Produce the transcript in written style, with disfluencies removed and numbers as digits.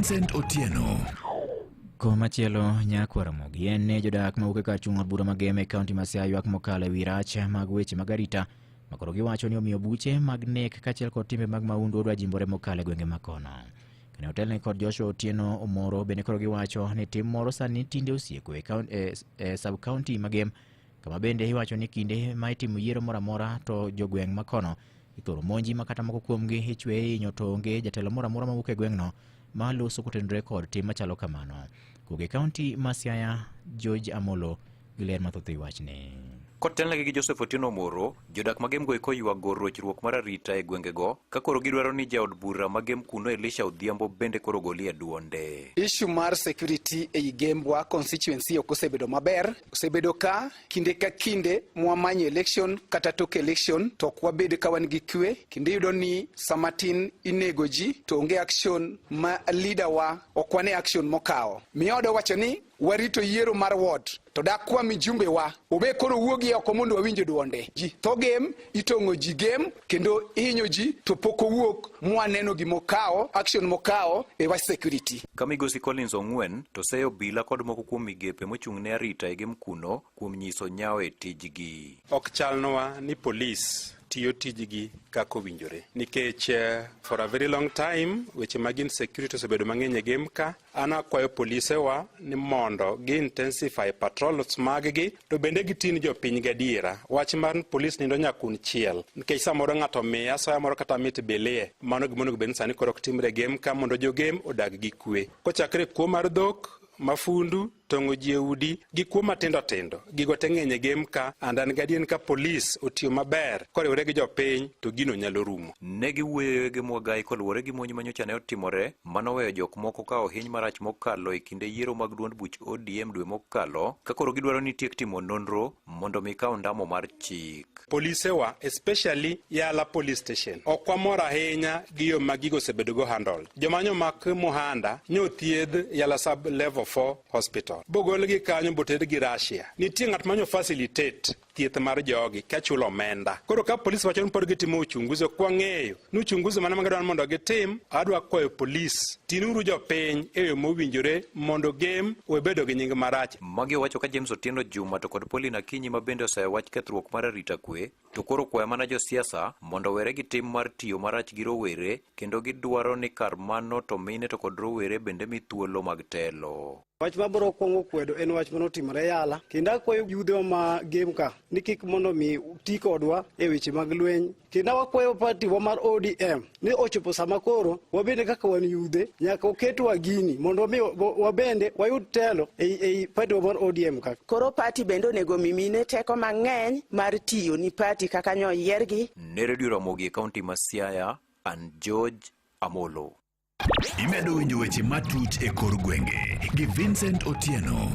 Vincent Otieno. Komachielo Nyakwa Ramogi en ne jodak mawuok e kar chung' od bura ma Gem e kaunti ma Siaya ywak mokalo e wi rach mag weche mag arita makoro giwacho ni omiyo buche mag nek kaachiel kod timbe mag mahundu odwa jimbore mokalo e gwenge ma kono. Kane otelne kod Joshua Otieno Omoro bende koro giwacho ni tim moro sani tinde osieko e, e, e sub county ma Gem kama bende iwacho ni kinde ma itimo yiero moro amora to jogweng' ma kono ithoro monji ma kata moko kuomgi ichwe hinyo to onge jatelo moro amora mawuok e gweng'no ma loso kotenore kod tim machalo kamano. Kowuok e kaunti ma Siaya, George Amolo gi ler mathoth e wachni. Kotelnegi gi Joseph Otieno Omoro, jodak ma Gemgo eko oywago rochruok mar arita e gwengego ka koro gidwaro ni jaod bura ma Gem kuno Elisha Odhiambo bende koro ogolie duonde. Issue mar security ei Gembwa constituency ok osebedo maber. Osebedo ka kinde ka kinde mwamanyo election kata tok election to ok wabed ka wan gi kwe kendo iyudo ni sama tin inego ji to onge action ma leader wa ok wane action mokawo. Miyo wacho ni warito yiero mar ward to dak kwa mijumbe wa obe koro wuogi oko mondo wawinj duonde ji tho Gem itong'o ji Gem kendo ihinyo ji to pok owuok mwaneno gimokawo action mokawo e wach security. Ka migosi Collins Ong'wen to seyo obila kod moko kuom migepe mochung' ne arita e Gem kuno kuom nyiso nyawo e tijgi. Ok chalnwa ni polis tiyo tijgi kaka owinjore nikech for a very long time weche mag insecurity osebedo mang'eny e Gem ka. An akwayo polisewa ni mondo gi intensify patrols mag-gi to bende gitin jopiny gadiera. Wach mar polis nindo nyakun chiel nikech samoro ng'ato miya asoya moro kata mit bilie. Mano gima onego bed ni sani koro ok timre e Gem ka mondo jogem odag gi kwe. Kochakre kuo mar dhok, mafundu, tong'o ji e udi gi kuo matindo tindo. Gigo te ng'eny e Gem ka and an gadier ni ka polis otiyo maber koriwore gi jopiny to gino nyalo rumo. Ne giwuoyo gi Mwagai koluwore gi monj manyocha ne otimore manoweyo jok moko ka ohiny marach mokalo e kinde yiero mag duond buch ODM dwe mokalo ka koro gidwaro ni tiek timo nonro mondo mi kaw ndamo mar chik. Polisewa especially Yala police station ok wamor ahinya gi yo ma gigo osebedo go handled. Joma nyomak Muhanda nyothiedh Yala sub level 4 hospital. Bogolgi kanyo botergi Russia. Nitie ng'at manyo facilitate thieth mar jogi kachulo omenda. Koro ka polis wacho ni pod gitimo uchunguzi, ok wang'eyo ni uchunguzi mane ma gidwaro mondo gitim. Adwa kwayo polis, tinuru jopiny e yo mowinjore mondo Gem we bedo gi nying marach. Magi owacho ka James Otieno Juma to kod Pauline Akinyi ma bende oseyo wach kethruok mar arita kwe to koro kwayo mana josiasa mondo owere gi tim mar tiyo marach gi rowere kendo gidwaro ni kar mano to mine to kod rowere bende mi thuolo mag telo. Wach mabiro kwongo kwedo en wach manotimore Yala, kendo akwayo yudhewa ma Gem ka ni kik mondo mi ti kodwa e weche mag lweny. Kendo wakwayo party wa mar ODM ni ochopo sama koro wabende kaka wan yudhe nyaka oketwa gini mondo mi wabende wayud telo ei party wa mar ODM ka. Koro party bende onego mi mine teko mang'eny mar tiyo ni party kaka nyoyiergi. Ne Radio Ramogi e kaunti ma Siaya, an George Amolo. Imedo winjo weche matuch e kor gwenge gi Vincent Otieno.